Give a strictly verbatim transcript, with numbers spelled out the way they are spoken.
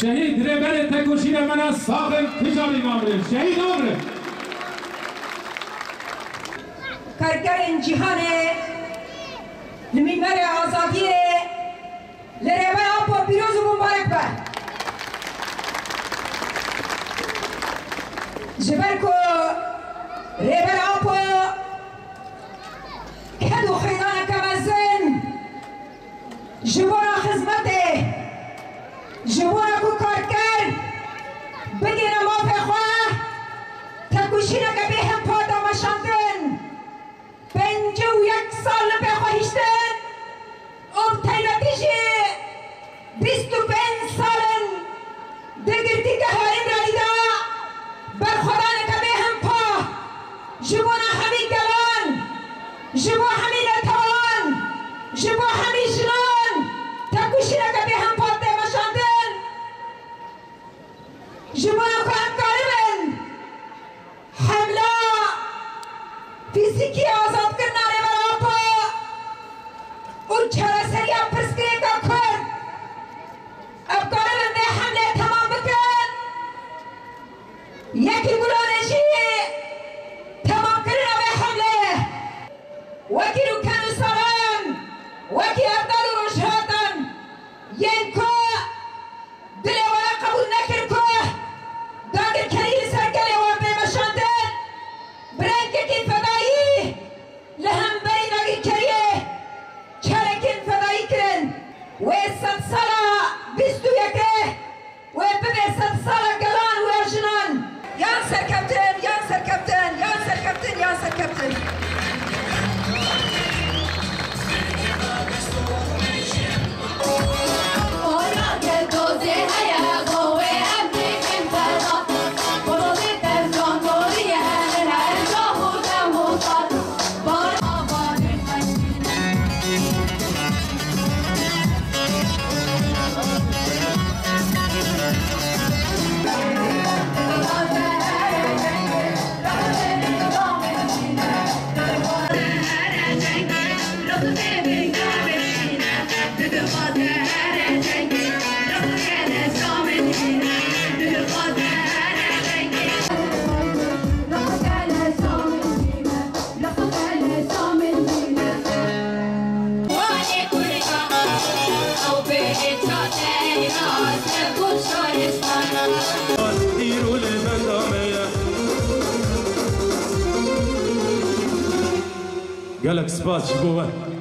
Şehîd rêberê tekoşînê me ne, sax in, tu jî namirin. Şehîd namirin. Karkerên cîhanê li mîmerê azadiyê li Rêber Apo pîroz û mimbarek be. Ji ber ku Rêber Apo ked û xêdaneke mezin ji bona xizmetê, ji bona ku karker bigihîne mafê xwe, tekoşîneke bêhempa da meşandin. Pêncî û yek sal li pê xwe hiştin û bi taybetî jî bîst û pênc sal in di girtîgeha Îmralî de berxwedaneke bêhempa ji bona hemî gelan, ji bo hemî netewan, ji bo hemî jinan tekoşîneke bêhempa tê meşandin. Ji bona ku em karibin hemla fîzîkî ya azadkirina Rêber Apo û çareseriya pirsgirêka Kurd, em karibin vê hemlê temam bikin. Yekî Gulanê jî temamkirina vê hemlê ye. Wekî rûken û salan, wekî erdal û rojhilatan yên ku dilê we re qebûl nekir ku dagirkerî li ser gelê wan bê meşandin, bi rengekî fedayî li hemberî dagirkeriyê çalakiyên fedayî kirin. Wê sedsala bîst û yekê wê bibe sedsala gelan û ya jinan. Yan serkeftin, yan serkeftin, yan serkeftin, yan serkeftin. Gelek spas ji bo we.